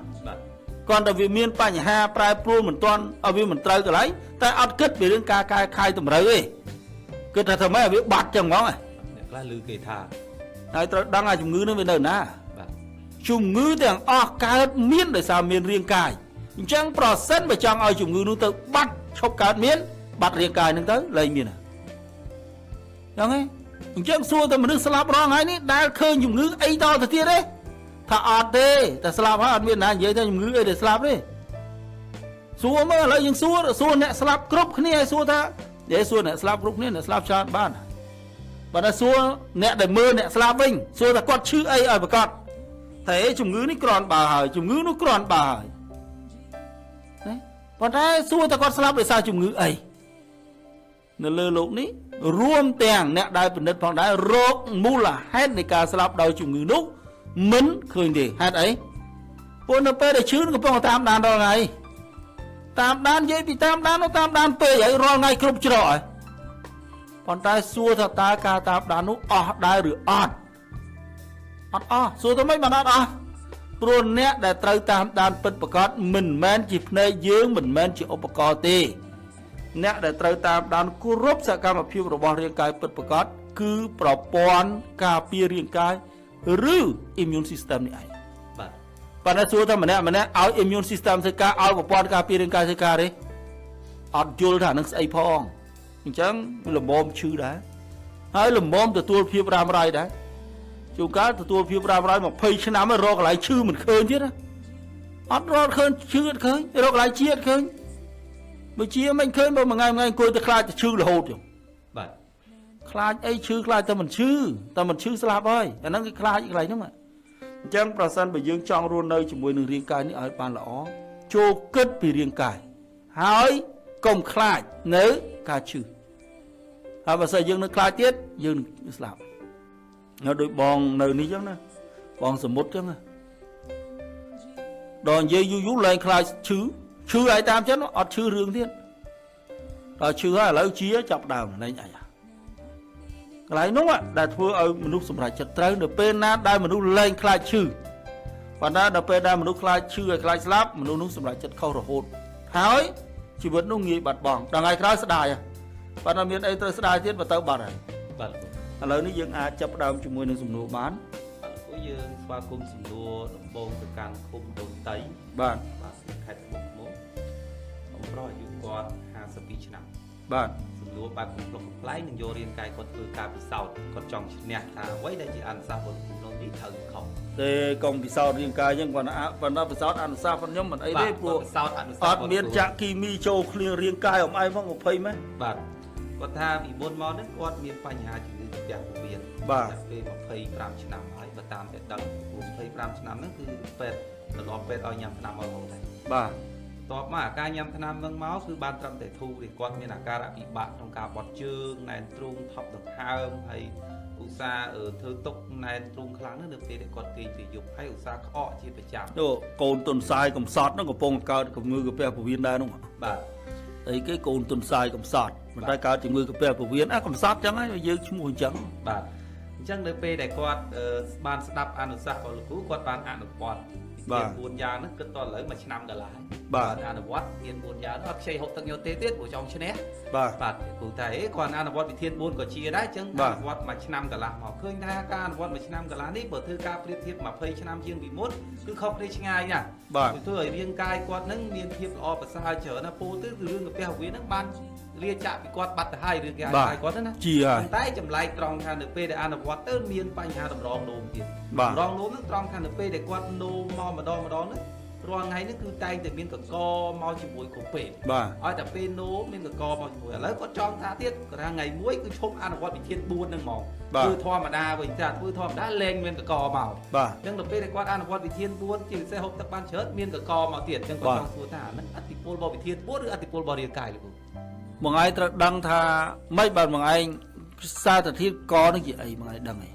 គ្រាន់តែវាមានបញ្ហាប្រែប្រួលមិនទាន់ឲ្យវាមិនត្រូវកន្លែងតែអត់គិតពីរឿងការកែខៃតម្រូវទេគិតថាធ្វើម៉េចឲ្យវាបាត់ចឹងហ្មងអ្នកខ្លះឮគេថាហើយត្រូវដឹងថាជំងឺនឹងវានៅណាជំងឺទាំងអស់កើតមានដោយសារមានរាងកាយអញ្ចឹងប្រសិនបើចង់ឲ្យជំងឺនោះទៅបាត់ឈប់កើតមានបាត់រាងកាយនឹងទៅលែងមានហ្នឹងឯងអញ្ចឹងសួរតែមនុស្សស្លាប់រងហើយនេះដែលឃើញជំងឺអីដល់ទៅទៀតទេថាអត់ទេតែស្លាប់ហើយអត់មានណានិយាយថាជំងឺអីដែលស្លាប់ទេសួរមើលឥឡូវយើងសួរអ្នកស្លាប់គ្រប់គ្នាឲ្យសួរថានិយាយសួរអ្នកស្លាប់គ្រប់គ្នាអ្នកស្លាប់ច្រើនបានបើតែសួរអ្នកដែលមើលអ្នកស្លាប់វិញសួរថាគាត់ឈឺអីឲ្យប្រកាសតែជំងឺនេះគ្រាន់បើហើយជំងឺនោះគ្រាន់បើហើយណាប៉ុន្តែសួរថាគាត់ស្លាប់ដោយសារជំងឺអីនៅលើលោកនេះរួមទាំងអ្នកដែលពិនិត្យផងដែររោគមូលហេតុនៃការស្លាប់ដោយជំងឺនោះមិនឃើញទេហេតុអីព្រោះនៅពេលដែលឈឺកំពុងតាមដានរាល់ថ្ងៃតាមដាននិយាយពីតាមដាននោះតាមដានពេកហើយរាល់ថ្ងៃគ្រប់ច្រកហើយប៉ុន្តែសួរថាតើការតាមដាននោះអស់ដែរឬអត់អត់អស់សួរទៅមិនបានអត់អស់ព្រោះអ្នកដែលត្រូវតាមដានពិតប្រាកដមិនមែនជាភ្នែកយើងមិនមែនជាឧបករណ៍ទេអ្នកដែលត្រូវតាមដានគ្រប់សកម្មភាពរបស់រាងកាយពិតប្រាកដគឺប្រព័ន្ធការពាររាងកាយឬ immune system នេះឯងបាទប៉ុន្តែសួរថាម្នាក់ម្នាក់ឲ្យ immune system ធ្វើការឲ្យប្រព័ន្ធការពាររាងកាយធ្វើការទេអត់យល់ថានឹងស្អីផងអញ្ចឹងលំមឈឺដែរហើយលំមទទួលភាពរ៉ាំរ៉ៃដែរជួនកាលទទួលភាពរ៉ាំរ៉ៃ20ឆ្នាំហើយរកកន្លែងឈឺមិនឃើញទៀតណាអត់រកឃើញឈឺអត់ឃើញរកកន្លែងជាអត់ឃើញបើជាមិនឃើញបើមួយថ្ងៃមួយថ្ងៃអង្គុយទៅខ្លាចទៅឈឺរហូតចឹងបាទខ្លាចអីឈឺខ្លាចតែមិនឈឺតែមិនឈឺស្លាប់ហើយអាហ្នឹងគេខ្លាចកន្លែងហ្នឹងអញ្ចឹងប្រសិនបើយើងចង់រស់នៅជាមួយនឹងរាងកាយនេះឲ្យបានល្អចូលគិតពីរាងកាយហើយកុំខ្លាចនៅការឈឺហើយបើសិនយើងនៅខ្លាចទៀតយើងនឹងស្លាប់នៅដូចបងនៅនេះចឹងណាបងសមុទ្រចឹងណាដល់និយាយយូរយូរឡើងខ្លាចឈឺឈឺឲ្យតាមចឹងអត់ឈឺរឿងទៀតដល់ឈឺហើយឥឡូវជាចាប់ដើមលែងអីកន្លែងនោះដែលធ្វើឲ្យមនុស្សសម្រេចចិត្តត្រូវនៅពេលណាដែលមនុស្សលែងខ្លាចឈឺប៉ុន្តែដល់ពេលដែលមនុស្សខ្លាចឈឺហើយខ្លាចស្លាប់មនុស្សនោះសម្រេចចិត្តខុសរហូតហើយជីវិតនោះងាយបាត់បង់ដល់ថ្ងៃក្រោយស្ដាយប៉ុន្តែមានអីត្រូវស្ដាយទៀតបើទៅបាត់ហើយបាទឥឡូវនេះយើងអាចចាប់ផ្ដើមជាមួយនឹងសំណួរបានបាទពួកយើងស្វាគមន៍សំណួរដំបូងទៅកាន់ឃុំដូនតីបាទបាទខេត្តត្បូងឃ្មុំអំប្រុសអាយុគាត់52ឆ្នាំបាទសំណួរបែបកំប្លុកកំប្លែងនឹងយករាងកាយគាត់ធ្វើការពិសោធន៍គាត់ចង់ឈ្នះថាអ្វីដែលជាអនុសាសន៍របស់លោកនេះត្រូវខុស ទេកុំពិសោធន៍រាងកាយហ្នឹងគាត់ប៉ុន្តែពិសោធន៍អនុសាសន៍របស់ខ្ញុំមិនអីទេព្រោះពិសោធន៍អនុសាសន៍អត់មានចាក់គីមីចូលគ្លៀងរាងកាយអមឯងផង20ម៉េះ បាទគាត់ថាពីមុនមកនេះគាត់មានបញ្ហាជំងឺកាពះពោះវៀន បាទ ពេល25ឆ្នាំហើយបើតាមតែដឹងព្រោះ25ឆ្នាំហ្នឹងគឺពេទ្យត្រឡប់ពេទ្យឲ្យញ៉ាំថ្នាំឲ្យរហូតដែរ បាទ តបមកអាការញ៉ាំថ្នាំហ្នឹងមកគឺបានត្រឹមតែធូរទេគាត់មានអាការៈពិបាកក្នុងការបត់ជើងណែនទ្រូងថប់ដង្ហើមហើយ ឧស្សាហ៍ធ្វើទុកណែនទ្រូងខ្លាំងនៅពេលដែលគាត់គេងពេលយប់ហើយឧស្សាហ៍ក្អកជាប្រចាំ អូកូនទុនសាយកំសត់ហ្នឹងកំពុងកើតជំងឺកាពះពោះវៀនដែរនោះ បាទ អីគេកូនទុនសាយកំសត់មិនតែកើតជំងឺកាពះពោះវៀនអាកំសត់ចឹងហើយយើងឈ្មោះអញ្ចឹង បាទអញ្ចឹងនៅពេលដែលគាត់បានស្ដាប់អនុសាសន៍របស់លោកគ្រូគាត់បានអនុវត្តវិធាន4យ៉ាងហ្នឹងគិតតឥឡូវមួយឆ្នាំកន្លះ បាទ អនុវត្តវិធាន4យ៉ាងអត់ខ្ចីហូបទឹកញោទេទៀតព្រោះចង់ឈ្នះ បាទ បាទគ្រូតែគាត់អនុវត្តវិធាន4ក៏ជាដែរអញ្ចឹងអនុវត្តមួយឆ្នាំកន្លះមកឃើញថាការអនុវត្តមួយឆ្នាំកន្លះនេះបើធ្វើការប្រៀបធៀប20ឆ្នាំជាងពីមុនគឺខុសគ្នាឆ្ងាយណាស់ បាទ ធ្វើឲ្យរាងកាយគាត់នឹងមានភាពល្អប្រសើរច្រើនណាស់ពូទៅគឺរឿងកាពះវៀនហ្នឹងបានលាចាក់ពីគាត់បាត់ទៅហើយរឿងកាយគាត់ណា ជាហើយ តែចម្លែកត្រង់ថានៅពេលដែលអនុវត្តទៅមានបញ្ហាតម្រងនោមទៀត បាទ តម្រងនោមហ្នឹងត្រង់ថានៅពេលដែលគាត់នោមមកម្ដងម្ដងហ្នឹងរាល់ថ្ងៃហ្នឹងគឺតែងតែមានកកមកជាមួយគ្រប់ពេល បាទ ឲ្យតែពេលនោមមានកកមកជាមួយឥឡូវគាត់ចង់ថាទៀតគាត់ថាថ្ងៃមួយគឺឈប់អនុវត្តវិធាន4ហ្នឹងហ្មង បាទ គឺធម្មតាវិញចាធ្វើធម្មតាលែងមានកកមក បាទ អញ្ចឹងដល់ពេលដែលគាត់អនុវត្តវិធាន4ជាពិសេសហូបទឹកបានច្រើនមានកកមកទៀតអញ្ចឹងគាត់ចង់សួរថាអាហ្នឹងអតិពលរបស់វិធាន4ឬអតិពលរបស់រាងកាយលោកគ្រូ មួយថ្ងៃត្រូវដឹងថាមិនបាទមួយថ្ងៃសារធាតុកនឹងជាអីមួយថ្ងៃដឹងអី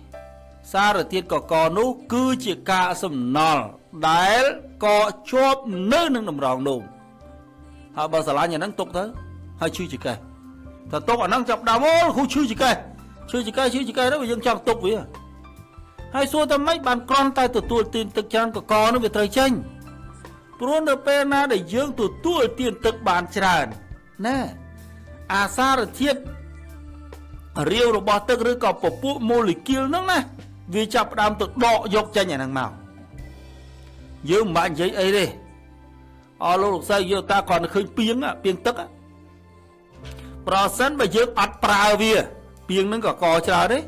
សារធាតុកកនោះគឺជាកាកសំណល់ដែលកជាប់នៅនឹងតម្រងនោមហើយបើស្រឡាញ់អាហ្នឹងទុកទៅហើយឈឺចង្កេះថាទុកអាហ្នឹងចាប់ដើមអូគ្រូឈឺចង្កេះឈឺចង្កេះឈឺចង្កេះទៅយើងចង់ទុកវាហើយសួរតែម៉េចបានគ្រាន់តែទទួលទានទឹកច្រើនកកនោះវាត្រូវចេញព្រោះនៅពេលណាដែលយើងទទួលទានទឹកបានច្រើនណាអាសារធាតុរាវរបស់ទឹកឬក៏ពពួកម៉ូលេគុលហ្នឹងណាវាចាប់ផ្ដើមទៅដកយកចេញអាហ្នឹងមកយើងមិនបាច់និយាយអីទេអស់លោកលោកស្រីយកតាគ្រាន់តែឃើញពីងពីងទឹកប្រសិនបើយើងអត់ប្រើវាពីងហ្នឹងក៏កច្រើនទេ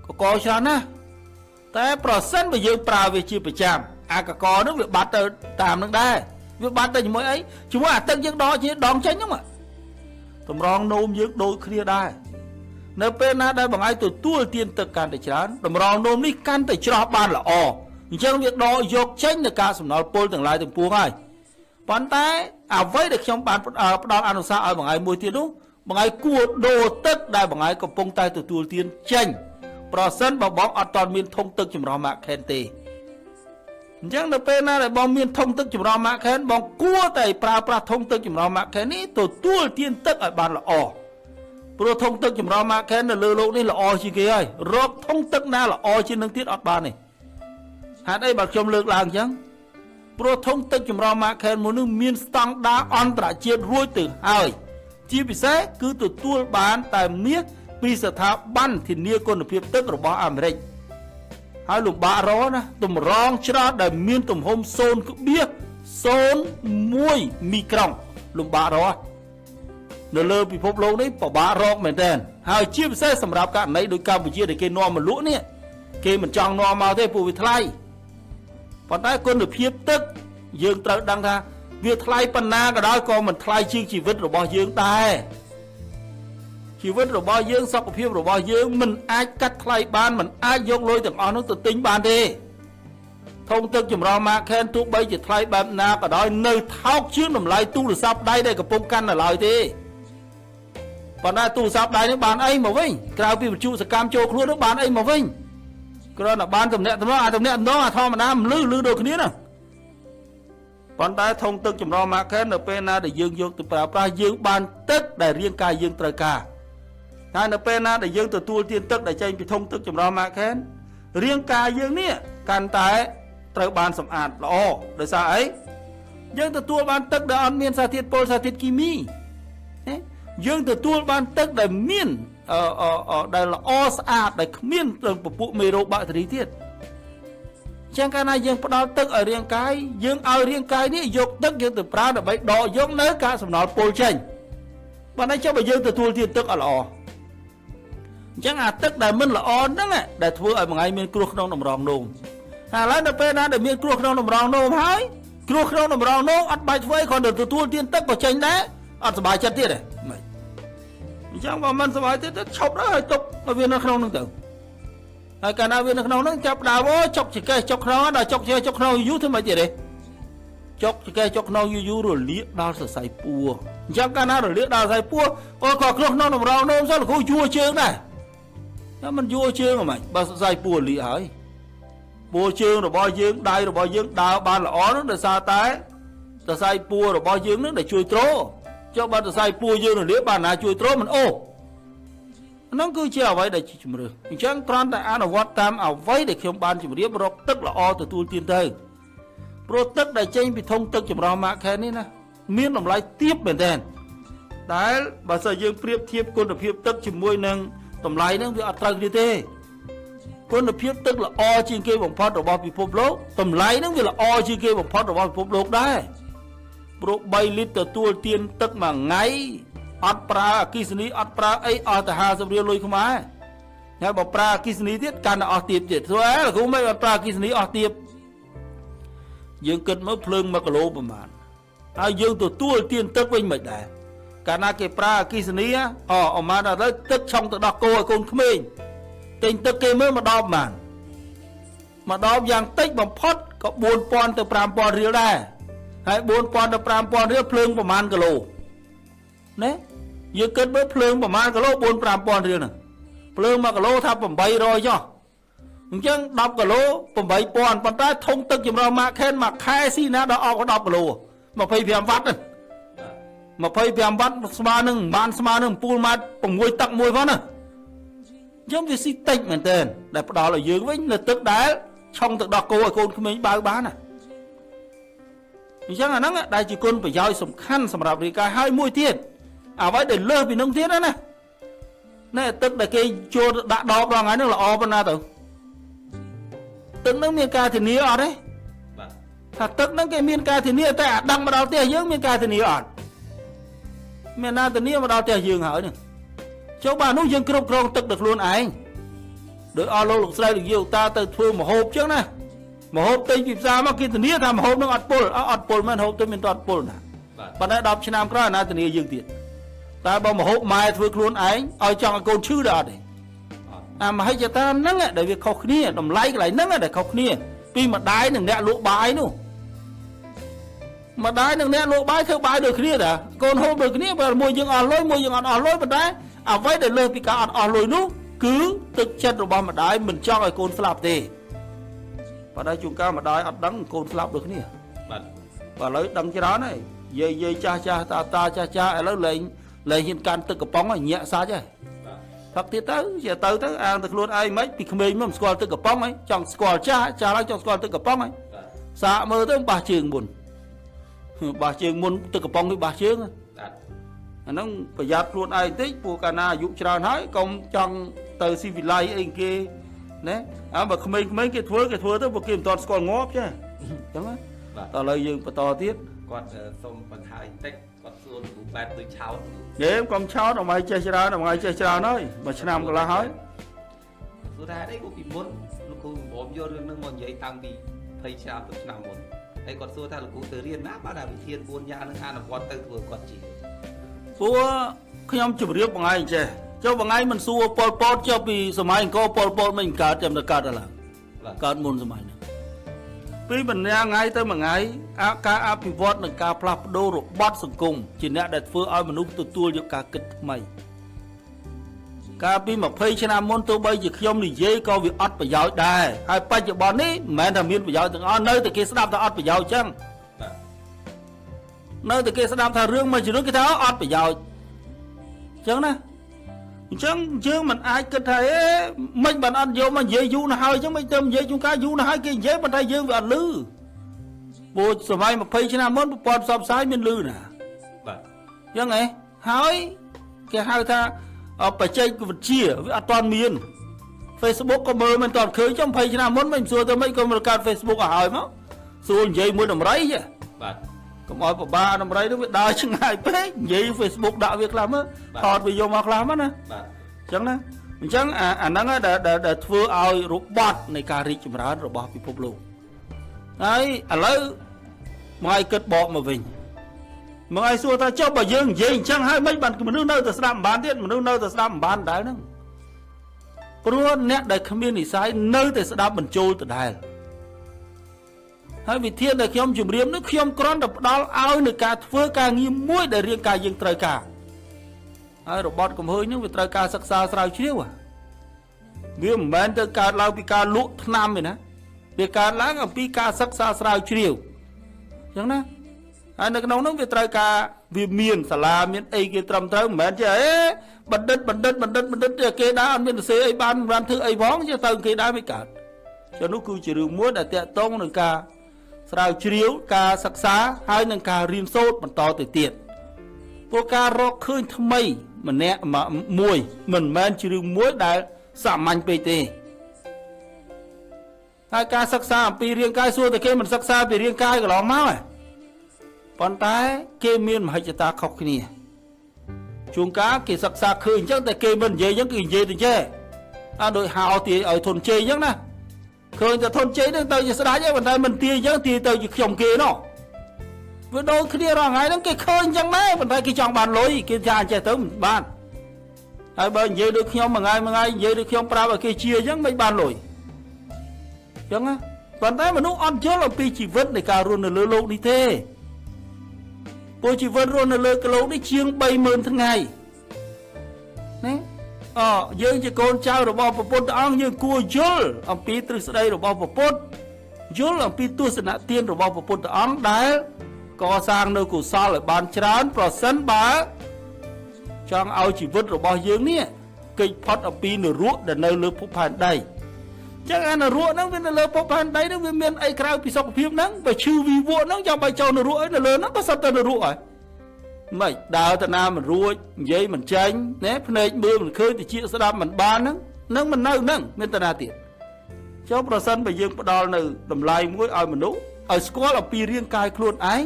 កកច្រើនណាស់តែប្រសិនបើយើងប្រើវាជាប្រចាំអាកកហ្នឹងវាបាត់ទៅតាមហ្នឹងដែរវាបាត់ទៅជាមួយអីជាមួយអាទឹកយើងដកជាដងចេញហ្នឹងតម្រងនោមយើងដូចគ្នាដែរនៅពេលណាដែលបងឯងទទួលទានទឹកកាន់តែច្រើនតម្រងនោមនេះកាន់តែច្រោះបានល្អអញ្ចឹងវាដកយកចេញនៅការសំណល់ពុលទាំងឡាយទាំងពួងហើយប៉ុន្តែអ្វីដែលខ្ញុំបានផ្ដល់អនុសាសន៍ឲ្យបងឯងមួយទៀតនោះបងឯងគួរដូរទឹកដែលបងឯងកំពុងតែទទួលទានចេញប្រសិនបើបងអត់ទាន់មានធុងទឹកចម្រោះម៉ាក់ខេនទេអញ្ចឹងនៅពេលណាដែលបងមានធុងទឹកចម្រោះម៉ាក់ខេនបងគួរតែប្រើប្រាស់ធុងទឹកចម្រោះម៉ាក់ខេននេះទទួលទានទឹកឲ្យបានល្អព្រោះធុងទឹកចម្រោះម៉ាក់ខេននៅលើលោកនេះល្អជាងគេហើយរកធុងទឹកណាល្អជាងនឹងទៀតអត់បានទេហេតុអីបើខ្ញុំលើកឡើងអញ្ចឹងព្រោះធុងទឹកចម្រោះម៉ាក់ខេនមួយនេះមានស្តង់ដារអន្តរជាតិរួចទៅហើយជាពិសេសគឺទទួលបានតែមាសពីស្ថាប័នធានាគុណភាពទឹករបស់អាមេរិកហើយលំបាករកណាតម្រងច្រោះដែលមានទំហំ 0.01 មីក្រុងលំបាករកនៅលើពិភពលោកនេះពិបាករកមែនទែនហើយជាពិសេសសម្រាប់ករណីដូចកម្ពុជាដែលគេនាំមកលក់នេះគេមិនចង់នាំមកទេព្រោះវាថ្លៃប៉ុន្តែគុណភាពទឹកយើងត្រូវដឹងថាវាថ្លៃប៉ុណ្ណាក៏ដោយក៏មិនថ្លៃជាងជីវិតរបស់យើងដែរជីវិតរបស់យើងសុខភាពរបស់យើងមិនអាចកាត់ថ្លៃបានមិនអាចយកលុយទាំងអស់នោះទៅទិញបានទេធុងទឹកចម្រោះម៉ាក់ខេនទោះបីជាថ្លៃបែបណាក៏ដោយនៅថោកជាងតម្លៃទូរស័ព្ទដៃដែលកំពុងកាន់នៅឡើយទេប៉ុន្តែទូរស័ព្ទដៃនេះបានអីមកវិញក្រៅពីវិទ្យុសកម្មចូលខ្លួននោះបានអីមកវិញគ្រាន់តែបានទំនាក់ទំនងអាទំនាក់ទំនងអាធម្មតាមិនលឺលឺដូចគ្នាណាប៉ុន្តែធុងទឹកចម្រោះម៉ាក់ខេននៅពេលណាដែលយើងយកទៅប្រើប្រាស់យើងបានទឹកដែលរាងកាយយើងត្រូវការហើយនៅពេលណាដែលយើងទទួលទានទឹកដែលចេញពីធុងទឹកចម្រោះម៉ាក់ខេនរាងកាយយើងនេះកាន់តែត្រូវបានសម្អាតល្អដោយសារអីយើងទទួលបានទឹកដែលអត់មានសារធាតុពុលសារធាតុគីមីយើងទទួលបានទឹកដែលមានដែលល្អស្អាតដែលគ្មានពពួកមេរោគបាក់តេរីទៀតចឹងកាលណាយើងផ្ដល់ទឹកឲ្យរាងកាយយើងឲ្យរាងកាយនេះយកទឹកយើងទៅប្រើដើម្បីដកយកនៅការសំណល់ពុលចេញប៉ុន្តែចុះបើយើងទទួលទានទឹកអត់ល្អអញ្ចឹងអាទឹកដែលមិនល្អហ្នឹងដែលធ្វើឲ្យមួយថ្ងៃមានគ្រោះក្នុងតម្រងនោមហើយឥឡូវនៅពេលណាដែលមានគ្រោះក្នុងតម្រងនោមហើយគ្រោះក្នុងតម្រងនោមអត់បាច់ធ្វើអីគ្រាន់តែទទួលទានទឹកក៏ចេញដែរអត់សប្បាយចិត្តទៀតទេមិនអញ្ចឹងបើមិនសប្បាយទៀតទៅឈប់ទៅហើយទុកឲ្យវានៅក្នុងហ្នឹងទៅហើយកាលណាវានៅក្នុងហ្នឹងចាប់ដើមអូចុកចកេះចុកខ្នងដល់ចុកចកេះចុកខ្នងយូរធ្វើម៉េចទៀតទេចុកចកេះចុកខ្នងយូរយូររលាកដល់សរសៃពោះអញ្ចឹងកាលណារលាកដល់សរសៃពោះអូក៏គ្រោះក្នុងតម្រងនោមសោះលោកគ្រូយួរជើងដែរ តែมันយួរជើងហ្មងបើសរសៃពួរលីហើយពួរជើងរបស់យើងដៃរបស់យើងដើរបានល្អនោះដោយសារតែសរសៃពួររបស់យើងនឹងដែលជួយទ្រចុះបើសរសៃពួរយើងរលាកបានណាជួយទ្រមិនអូហ្នឹងគឺជាអ្វីដែលជាជំរឿនអញ្ចឹងគ្រាន់តែអនុវត្តតាមអ្វីដែលខ្ញុំបានជម្រាបរកទឹកល្អទទួលទានទៅព្រោះទឹកដែលចេញពីធុងទឹកចម្រោះម៉ាក់ខែនេះណាមានតម្លៃទាបមែនទែនដែលបើសិនយើងប្រៀបធៀបគុណភាពទឹកជាមួយនឹងតម្លៃហ្នឹងវាអត់ត្រូវគ្នាទេគុណភាពទឹកល្អជាងគេបំផុតរបស់ពិភពលោកតម្លៃហ្នឹងវាល្អជាងគេបំផុតរបស់ពិភពលោកដែរព្រោះ3លីត្រទទួលទានទឹកមួយថ្ងៃអត់ប្រើអគ្គិសនីអត់ប្រើអីអស់តែ50រៀលលុយខ្មែរហើយបើប្រើអគ្គិសនីទៀតកាន់តែអស់ទៀតទៀតធ្វើអីលោកគ្រូមិនអត់ប្រើអគ្គិសនីអស់ទៀតយើងគិតមើលភ្លើង1គីឡូប្រហែលហើយយើងទទួលទានទឹកវិញមិនដែរកាលណាគេប្រើអគ្គិសនីអូអមานឥឡូវទឹកឆុងទៅដោះគោឲ្យកូនក្មេងទិញទឹកគេមើលមកដល់ប្រហែលមកដល់យ៉ាងតិចបំផុតក៏4000ទៅ5000រៀលដែរហើយ4000ទៅ5000រៀលភ្លើងប្រហែលគីឡូណាយើងគិតមើលភ្លើងប្រហែលគីឡូ4 5000រៀលហ្នឹងភ្លើង1គីឡូថា800ចុះអញ្ចឹង10គីឡូ8000ប៉ុន្តែធុងទឹកចម្រោះម៉ាខេនមួយខែស៊ីណាដល់អស់10គីឡូ25វ៉ាត់ហ្នឹង25វ៉ាត់ស្មើនឹងបានស្មើនឹងអំពូលម៉ែត្រ6ទឹកមួយផងណាអញ្ចឹងវាស៊ីតិចមែនទែនដែលផ្ដល់ឲ្យយើងវិញនៅទឹកដែលឆុងទឹកដោះគោឲ្យកូនក្មេងបើបានណាអញ្ចឹងអាហ្នឹងដែលជាគុណប្រយោជន៍សំខាន់សម្រាប់រាងកាយហើយមួយទៀតអ្វីដែលលើសពីនឹងទៀតណាណែទឹកដែលគេចូលដាក់ដបដល់ថ្ងៃហ្នឹងល្អប៉ុណ្ណាទៅទឹកហ្នឹងមានការធានាអត់ទេ បាទ ថាទឹកហ្នឹងគេមានការធានាតែអាដឹងមកដល់ផ្ទះយើងមានការធានាអត់មានណាធានាមកដល់ផ្ទះយើងហើយហ្នឹងចូលបាទនោះយើងគ្រប់គ្រងទឹកដោយខ្លួនឯងដោយអស់លោកលោកស្រីលោកយាយលោកតាទៅធ្វើម្ហូបចឹងណាម្ហូបទិញពីផ្សារមកគេធានាថាម្ហូបហ្នឹងអត់ពុលអត់ពុលមែនហូបទៅមានតអត់ពុលណា បាទ ប៉ុន្តែ10ឆ្នាំក្រោយអាណាធានាយើងទៀតតែបើម្ហូបម៉ែធ្វើខ្លួនឯងឲ្យចង់ឲ្យកូនឈឺដល់អត់ទេ អត់ អាមហិច្ឆតាហ្នឹងដែលវាខុសគ្នាតម្លៃកន្លែងហ្នឹងដែលខុសគ្នាពីម្ដាយនិងអ្នកលក់បាយនោះម្ដាយនិងអ្នកលក់បាយធ្វើបាយដូចគ្នាតាកូនហូបដូចគ្នាបើមួយយើងអស់លុយមួយយើងអត់អស់លុយប៉ុន្តែអ្វីដែលលើសពីការអត់អស់លុយនោះគឺទឹកចិត្តរបស់ម្ដាយមិនចង់ឲ្យកូនស្លាប់ទេប៉ុន្តែជួនកាលម្ដាយអត់ដឹងកូនស្លាប់ដូចគ្នា បាទ បើឥឡូវដឹងច្រើនហើយយាយយាយចាស់ចាស់តាតាចាស់ចាស់ឥឡូវលែងលែងហ៊ានកាន់ទឹកកំប៉ុងហើយញាក់សាច់ហើយ បាទ ផឹកទៀតទៅជាទៅទៅអាងទៅខ្លួនឯងមិនពីក្មេងមកមិនស្គាល់ទឹកកំប៉ុងហើយចង់ស្គាល់ចាស់ចាស់ឡើងចង់ស្គាល់ទឹកកំប៉ុងហើយ បាទ សាកមើលទៅបាសជើងមុនបាសជើងមុនទឹកកំប៉ុងគឺបាសជើង បាទ អាហ្នឹងប្រយ័ត្នខ្លួនឯងតិចព្រោះកាលណាអាយុច្រើនហើយកុំចង់ទៅស៊ីវិល័យអីគេណាអើបើក្មេងៗគេធ្វើគេធ្វើទៅព្រោះគេមិនទាន់ស្គាល់ងាប់ចាអញ្ចឹងណា បាទ តោះឥឡូវយើងបន្តទៀត គាត់សូមបង្ហើយតិចគាត់សួរលោកគ្រូបែបដូចឆោត យេកុំឆោតអមឲ្យចេះច្រើនអមឲ្យចេះច្រើនហើយមួយឆ្នាំកន្លះហើយ សួរថាអីគាត់ពីមុនលោកគ្រូព្រមយករឿងហ្នឹងមកនិយាយតាំងពី20ឆ្នាំទៅឆ្នាំមុនហើយគាត់សួរថាលោកគ្រូទៅរៀនណាបាទថាវិធាន4យ៉ាងហ្នឹងអនុវត្តទៅធ្វើគាត់ជា ព្រោះខ្ញុំជម្រាបបងឯងចេះចុះបងឯងមិនសួរប៉ុលពតចុះពីសម័យអង្គរប៉ុលពតមិនកើតចាំតែកើតដល់ឡើង បាទ កើតមុនសម័យហ្នឹងពីម្នាក់ថ្ងៃទៅមួយថ្ងៃអាការអភិវឌ្ឍនិងការផ្លាស់ប្ដូររបត់សង្គមជាអ្នកដែលធ្វើឲ្យមនុស្សទទួលយកការគិតថ្មីកាលពី20ឆ្នាំមុនទោះបីជាខ្ញុំនិយាយក៏វាអត់ប្រយោជន៍ដែរហើយបច្ចុប្បន្ននេះមិនមែនថាមានប្រយោជន៍ទាំងអស់នៅតែគេស្ដាប់ថាអត់ប្រយោជន៍ចឹង បាទ នៅតែគេស្ដាប់ថារឿងមួយចំនួនគេថាអត់ប្រយោជន៍អញ្ចឹងណាអញ្ចឹងយើងមិនអាចគិតថាអេមិនបានអត់យកមកនិយាយយូរណាស់ហើយអញ្ចឹងមិនទៅនិយាយជួនកាលយូរណាស់ហើយគេនិយាយប៉ុន្តែយើងវាអត់លឺព្រោះសម័យ20ឆ្នាំមុនប្រព័ន្ធផ្សព្វផ្សាយមានលឺណា បាទ អញ្ចឹងហ៎ហើយគេហៅថាបច្ចេកវិទ្យាវាអត់ទាន់មាន Facebook ក៏មើលមិនទាន់ឃើញចុះ20ឆ្នាំមុនមិនសួរទៅមិនក៏មកកើត Facebook ឲ្យហើយមកសួរនិយាយមួយដំរីចេះ បាទ កុំឲ្យពិបាកដំរីនោះវាដើរឆ្ងាយពេកនិយាយ Facebook ដាក់វាខ្លះមើលថតវាយកមកខ្លះមកណា បាទ អញ្ចឹងណាអញ្ចឹងអាអាហ្នឹងហើយដែលដែលដែលធ្វើឲ្យរបត់នៃការរីកចម្រើនរបស់ពិភពលោកហើយឥឡូវមកឲ្យគិតបកមកវិញមកឲ្យសួរថាចុះបើយើងនិយាយអញ្ចឹងហើយមិនបានមនុស្សនៅតែស្ដាប់មិនបានទៀតមនុស្សនៅតែស្ដាប់មិនបានដែរហ្នឹងព្រោះអ្នកដែលគ្មាននិស័យនៅតែស្ដាប់បញ្ចូលដដែលហើយវិធានដែលខ្ញុំជម្រាបនេះខ្ញុំគ្រាន់តែផ្ដល់ឲ្យនៅការធ្វើការងារមួយដែលរាងកាយយើងត្រូវការហើយរបត់កំហើញនេះវាត្រូវការសិក្សាស្រាវជ្រាវហ៎ វាមិនមែនទៅកើតឡើងពីការលក់ថ្នាំទេណាវាកើតឡើងអំពីការសិក្សាស្រាវជ្រាវអញ្ចឹងណាហើយនៅក្នុងនោះវាត្រូវការវាមានសាលាមានអីគេត្រឹមត្រូវមិនមែនជាអេបណ្ឌិតបណ្ឌិតបណ្ឌិតបណ្ឌិតគេដែរអត់មានសរសេរអីបានមិនបានធ្វើអីផងជាទៅគេដែរមិនកើតចឹងនោះគឺជារឿងមួយដែលតាក់ទងនឹងការស្រាវជ្រាវការសិក្សាហើយនឹងការរៀនសូត្របន្តទៅទៀតព្រោះការរកឃើញថ្មីម្នាក់មួយមិនមែនជារឿងមួយដែលសាមញ្ញពេកទេហើយការសិក្សាអំពីរាងកាយសួរតែគេមិនសិក្សាពីរាងកាយកន្លងមកហ៎ប៉ុន្តែគេមានមហិច្ឆតាខុសគ្នាជួនកាលគេសិក្សាឃើញអញ្ចឹងតែគេមិននិយាយអញ្ចឹងគេនិយាយទៅចេះអើដូចហៅទាយឲ្យធនជ័យអញ្ចឹងណាឃើញតែធនជ័យហ្នឹងទៅជាស្ដេចឯងប៉ុន្តែមិនទាយអញ្ចឹងទាយទៅជាខ្ញុំគេណោះវាដូចគ្នារាល់ថ្ងៃហ្នឹងគេឃើញអញ្ចឹងដែរប៉ុន្តែគេចង់បានលុយគេថាអញ្ចេះទៅមិនបានហើយបើនិយាយដូចខ្ញុំមួយថ្ងៃមួយថ្ងៃនិយាយដូចខ្ញុំប្រាប់ឲ្យគេជាអញ្ចឹងមិនបានលុយអញ្ចឹងណាប៉ុន្តែមនុស្សអត់យល់អំពីជីវិតនៃការរស់នៅលើលោកនេះទេព្រោះជីវិតរស់នៅលើលោកនេះជាង30000ថ្ងៃណាអយើងជាកូនចៅរបស់ព្រះពុទ្ធអង្គយើងគួរយល់អំពីទ្រឹស្ដីរបស់ព្រះពុទ្ធយល់អំពីទស្សនៈទានរបស់ព្រះពុទ្ធអង្គដែលកសាងនៅកុសលឲ្យបានច្រើនប្រសិនបើចង់ឲ្យជីវិតរបស់យើងនេះគេចផុតអំពីនរកដែលនៅលើភពផែនដីចឹងអានរកហ្នឹងវានៅលើភពផែនដីហ្នឹងវាមានអីក្រៅពីសុខភាពហ្នឹងបើឈឺវីវក់ហ្នឹងចាំបាច់ចូលនរកអីនៅលើហ្នឹងក៏សុទ្ធតែនរកហើយមិនដើរទៅណាមិនរួចនិយាយមិនចេញណាភ្នែកមើលមិនឃើញតិចស្ដាប់មិនបានហ្នឹងនឹងមិននៅហ្នឹងមានតាណាទៀតចុះប្រសិនបើយើងផ្ដល់នៅតម្លៃមួយឲ្យមនុស្សឲ្យស្គាល់អំពីរាងកាយខ្លួនឯង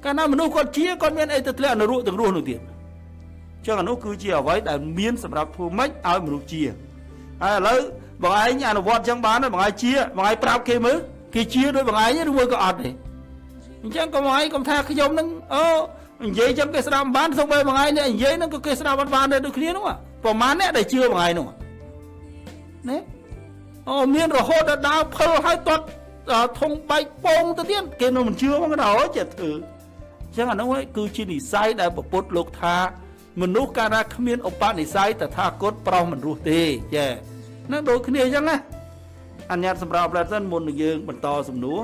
កាលណាមនុស្សគាត់ជាគាត់មានអីទៅធ្លាក់នរកទាំងរស់នោះទៀតចឹងអានោះគឺជាអ្វីដែលមានសម្រាប់ធ្វើម៉េចឲ្យមនុស្សជាហើយឥឡូវបងឯងអនុវត្តចឹងបានបងឯងជាបងឯងប្រាប់គេមើលគេជាដូចបងឯងឬមួយក៏អត់ទេអញ្ចឹងកុំឯងកុំថាខ្ញុំនឹងអូនិយាយចឹងគេស្ដាប់មិនបានសូម្បីបងឯងអ្នកនិយាយហ្នឹងក៏គេស្ដាប់អត់បានដែរដូចគ្នានោះប្រហែលអ្នកដែលជឿបងឯងនោះណាអូមានរហូតដល់ដើរផលហើយទាត់ធុងបែកពងទៅទៀតគេនៅមិនជឿមកដល់ចេះធ្វើអញ្ចឹងអានោះគឺជានិស័យដែលពុទ្ធលោកថាមនុស្សកាលណាគ្មានឧបនិស្ស័យតថាគតប្រុសមិនរស់ទេចានឹងដូចគ្នាអញ្ចឹងណាអញ្ញាតសម្រាប់ផ្លែសិនមុននឹងយើងបន្តសំណួរ